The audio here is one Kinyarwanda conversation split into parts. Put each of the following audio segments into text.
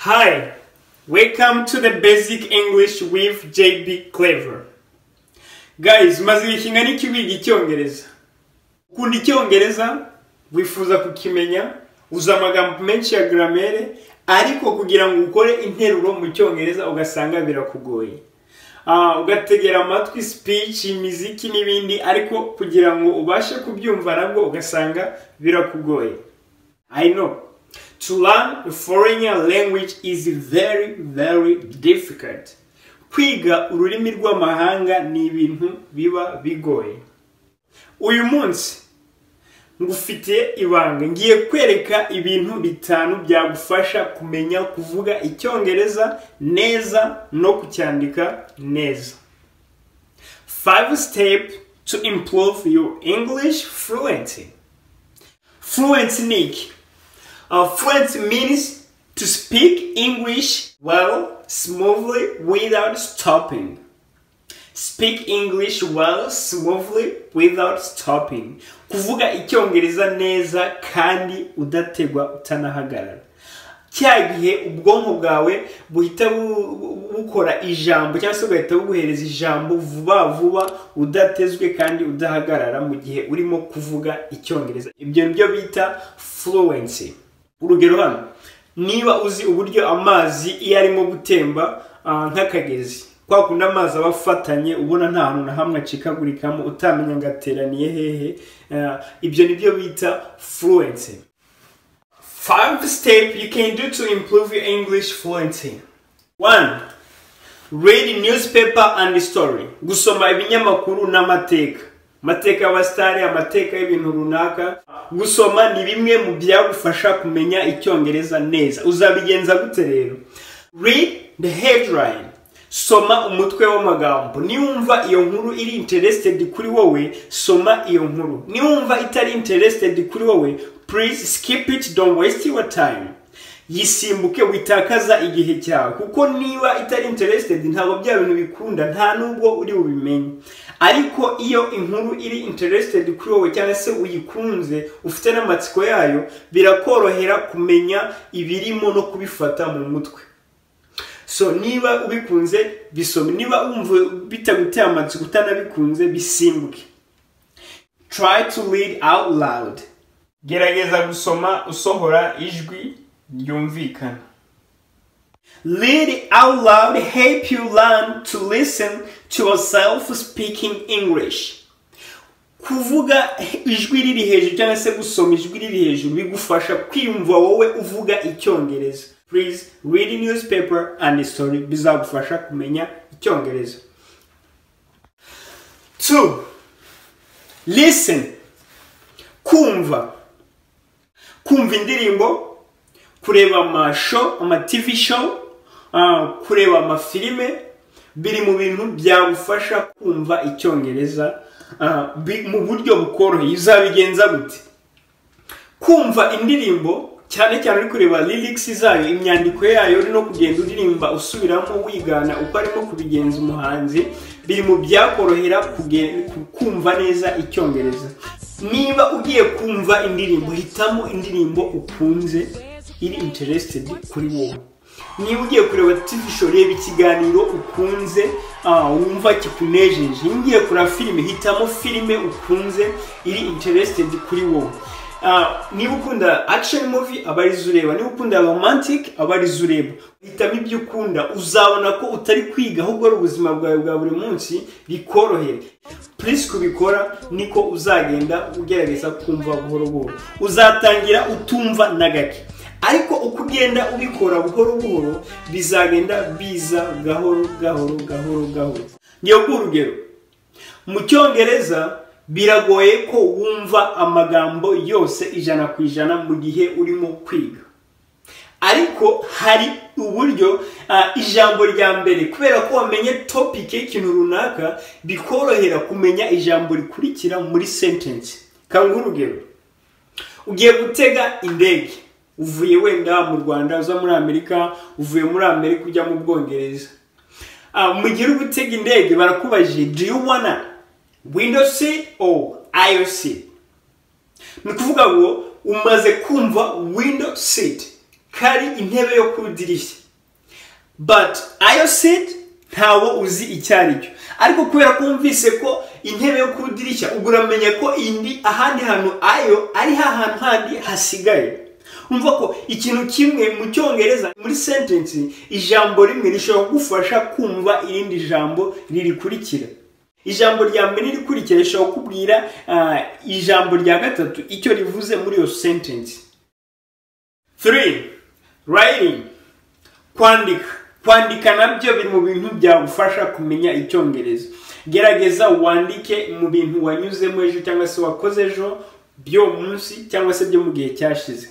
Hi, welcome to the Basic English with JB Clever. Guys, maze igihe kingana iki wiga Icyongereza? Ukunda Icyongereza, wifuza kukimenya, uzi amagambo menshi ya grammaire, ariko kugira ngo ukore interuro mu Cyongereza ugasanga birakugoye. Ugategera amatwi speech, imiziki n'ibindi, ariko kugira ngo ubashe kubyumva nabwo ugasanga birakugoye. I know. To learn a foreign language is very, very difficult. Kwiga ururimi rw'amahanga ni ibintu biba bigoye. Uyu munsi ngufitiye ibanga, ngiye kwereka ibintu bitanu byagufasha kumenya kuvuga Icyongereza neza no kucyandika neza. 5 steps to improve your English fluency. Fluency ni iki? Fluency means to speak English well, smoothly, without stopping. Speak English well, smoothly, without stopping. Kuvuga Icyongereza neza kandi udategwa, utanahagarara. Cya gihe ubwonko bwawe buhita bukora ijambo cyangwa se ugahita buguhereza ijambo vuba vuba, udatezwe kandi udahagarara mu gihe urimo kuvuga Icyongereza. Ibyo nibyo bita fluency. Urugero hano, niba uzi uburyo amazi iyo arimo gutemba, nk'akagezi, kwa kundi amazi aba afatanye, ubona nta hantu na hamwe acikagurikamo, utamenya ngo ateraniye hehe, ibyo nibyo bita fluency. 5 steps you can do to improve your English fluency. 1. Read newspaper and story. Gusoma ibinyamakuru n'amateka. Amateka y'abasitari, amateka y'ibintu runaka. Gusoma ni bimwe mu byagufasha kumenya Icyongereza neza. Uzabigenza gute rero? Read the headline. Soma umutwe w'amagambo. Niwumva iyo nkuru iri interested kuri wowe, soma iyo nkuru. Niwumva itari interested kuri wowe, please skip it, don't waste your time. Yisimbuke, witakaza igihe cyawe, kuko niba itari interested ntabwo bya bintu bikunda, nta nubwo uri bubimenye. Ariko iyo inkuru iri interested kuri wowe cyangwa se uyikunze, ufite n'amatsiko yayo, birakorohera kumenya ibirimo no kubifata mu mutwe. So niba ubikunze bisome, niba wumva bitaguteye amatsiko utanabikunze bisimbuke. Try to read out loud. Gerageza gusoma usohora ijwi ryumvikana. Read out loud help you learn to listen to yourself speaking English. Kuvuga ijwi riri hejuru cyangwa se gusoma ijwi riri hejuru bigufasha kwiyumva wowe uvuga Icyongereza. Please read a newspaper and a story, bizagufasha kumenya Icyongereza. 2. Listen. Kumva. Kumva indirimbo, kureba ama show, ama TV show, kureba amafilime, biri mu bintu byagufasha kumva Icyongereza mu buryo bukoroheye. Uzabigenza gute? Kumva indirimbo, cyane cyane uri kureba lyrics zayo, imyandiko yayo, uri no kugenda uririmba usubiramo wigana uko arimo kubigenza umuhanzi, biri mu byakorohera kumva neza Icyongereza. Niba ugiye kumva indirimbo, hitamo indirimbo ukunze iri interested kuri wowe. Niba ugiye kureba TV show, reba ikiganiro ukunze, wumva kikunejeje. Niba ugiye kureba filime, hitamo filime ukunze iri interested kuri wowe. Niba ukunda action movie, aba arizo ureba. Niba ukunda romantic, aba arizo ureba. Hitamo ibyo ukunda, uzabona ko utari kwiga ahubwo ari ubuzima bwawe bwa buri munsi, bikorohere. Please kubikora niko uzagenda ugerageza kumva buhoro buhoro. Uzatangira utumva na gake, ariko uko ugenda ubikora buhoro buhoro bizagenda biza gahoro gahoro gahoro gahoro. Ngiye kuguha urugero. Mu Cyongereza biragoye ko wumva amagambo yose 100% mu gihe urimo kwiga, ariko hari uburyo, ijambo rya mbere, kubera ko wamenye topic y'ikintu runaka, bikorohera kumenya ijambo rikurikira muri sentence. Kanguha urugero. Ugiye gutega indege, uvuye wenda mu Rwanda uza muri Amerika, uvuye muri Amerika ujya mu Bwongereza. Mu gihe uri gutega indege barakubajije: "Do you wanna window seat or aisle seat?" Ni ukuvuga ngo umaze kumva window seat. Kari intebe yo ku idirishya. But aisle seat ntawo uzi icyo ari cyo, ariko kubera ko wumvise ko intebe yo ku idirishya, ubwo uramenya ko indi ahandi hantu ayo ari hantu handi hasigaye. Umva ko ikintu kimwe mu Cyongereza, muri sentence, ijambo rimwe rishobora kugufasha kumva irindi jambo ririkurikira. Ijambo rya mbere ririkurikira rishobora kukubwira ijambo rya gatatu icyo rivuze muri iyo sentence. 3, writing, kwandika. Kwandika nabyo biri mu bintu byagufasha kumenya Icyongereza. Gerageza wandike mu bintu wanyuzemo ejo cyangwa se wakoze ejo byo munsi cyangwa se byo mu gihe cyashize.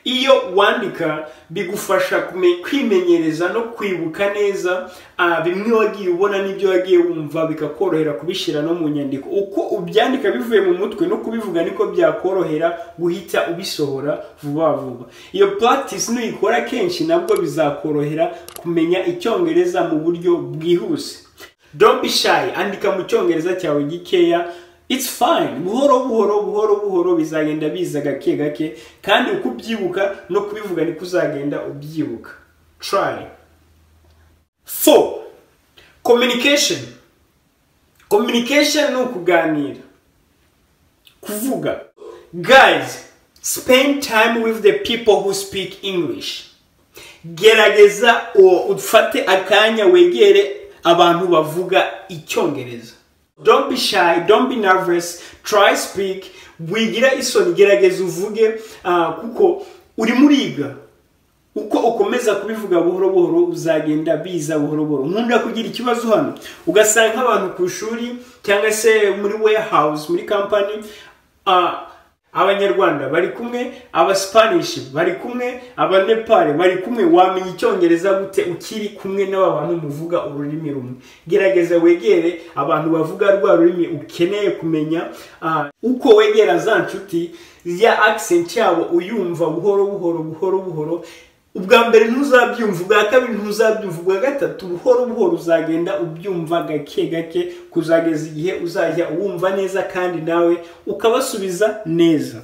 Iyo wandika bigufasha kwimenyereza no kwibuka neza bimwe wagiye ubona n'ibyo wagiye wumva, bikakorohera kubishyira no mu nyandiko. Uko ubyandika bivuye mu mutwe no kubivuga niko byakorohera guhita ubisohora vuba vuba. Iyo practice nuyikora kenshi nabwo bizakorohera kumenya Icyongereza mu buryo bwihuse. Don't be shy, andika mu Cyongereza cyawe gikeya. It's fine. Buhoro buhoro buhoro buhoro bizagenda biza gake gake, kandi uko ubyibuka no kubivuga niko uzagenda ubyibuka. Try. 4, communication. Communication ni ukuganira, kuvuga. Guys, spend time with the people who speak English. Gerageza ufate akanya wegere abantu bavuga Icyongereza. Don't be shy, don't be nervous, try speak. Wigira isoni, gerageza uvuge, kuko urimo uriga. Uko ukomeza kubivuga buhoro buhoro uzagenda biza buhoro buhoro. Nkunda kugira ikibazo hano, ugasanga nk'abantu ku ishuri cyangwa se muri warehouse, muri company, Abanyarwanda bari kumwe, Abaspanish bari kumwe, Abanepal bari kumwe. Wamenya Icyongereza gute ukiri kumwe n'aba bantu muvuga ururimi rumwe? Gerageza wegere abantu bavuga rwa rurimi ukeneye kumenya. Uko wegera za nshuti, ya accent yabo uyumva buhoro buhoro buhoro buhoro. Ubwa mbere ntuzabyumva, ubwa kabiri ntuzabyumva, ubwa gatatu buhoro buhoro uzagenda ubyumva gake gake kuzageza igihe uzajya uwumva neza kandi nawe ukabasubiza neza.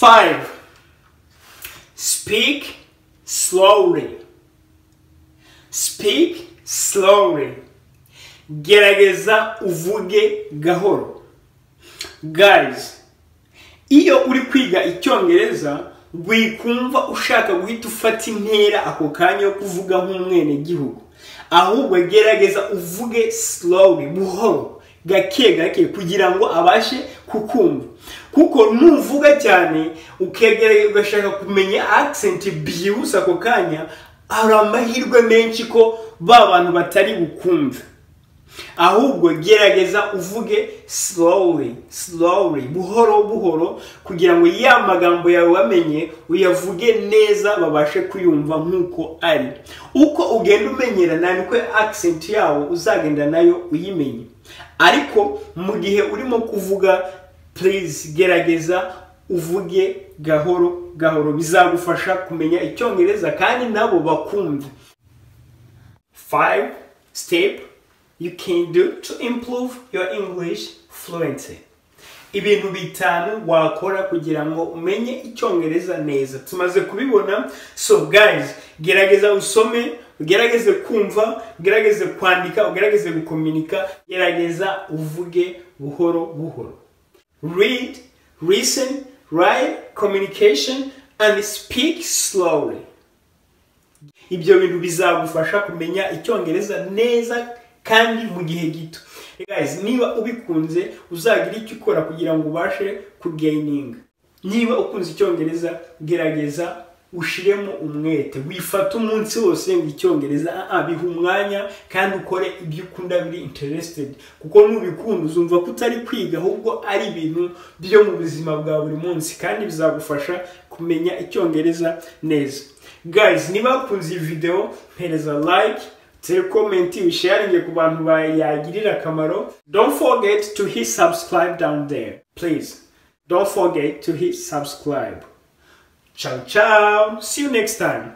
5, speak slowly. Speak slowly. Gerageza uvuge gahoro. Guys, iyo uri kwiga Icyongereza wikumva ushaka guhita ufata intera ako kanya yo kuvuga nk'umwenegihugu, ahubwo gerageza uvuge slowly, buhoro, gake gake, kugira ngo abashe kukumva. Kuko nuvuga cyane ukegereye ugashaka kumenya accent byihuse ako kanya, hari amahirwe menshi ko ba bantu batari bukumve. Ahubwo gerageza uvuge slowly, slowly, buhoro buhoro, kugira ngo ya magambo yawe wamenye uyavuge neza babashe kuyumva nk'uko ari. Uko ugenda umenyera niko accent yawo uzagenda nayo uyimenye. Ariko mu gihe urimo kuvuga, please gerageza uvuge gahoro gahoro, bizagufasha kumenya Icyongereza kandi nabo bakumve. 5 step you can do to improve your English fluency. Ibintu 5 wakora kugira ngo umenye Icyongereza neza. Tumaze kubibona. So guys, gerageza usome, ugerageze kumva, ugerageze kwandika, ugerageze gukominika, gerageza uvuge buhoro buhoro. Read, listen, write, communication and speak slowly. Ibyo bintu bizagufasha kumenya Icyongereza neza kandi mu gihe gito. Guys, niba ubikunze uzagira icyo ukora kugira ngo ubashe kugaininga. Niba ukunze Icyongereza, gerageza ushiremo umwete, wifate umunsi wose ngo Icyongereza, biha umwanya kandi ukore ibyo ukunda biri interested, kuko nubikunda uzumva ko utari kwiga ahubwo ari ibintu byo mu buzima bwa buri munsi, kandi bizagufasha kumenya Icyongereza neza. Guys, niba ukunze iyi video, mpereza like, tere comment, usharinge ku bantu bayagirira akamaro. Don't forget to hit subscribe down there, please. Don't forget to hit subscribe. Ciao ciao, see you next time.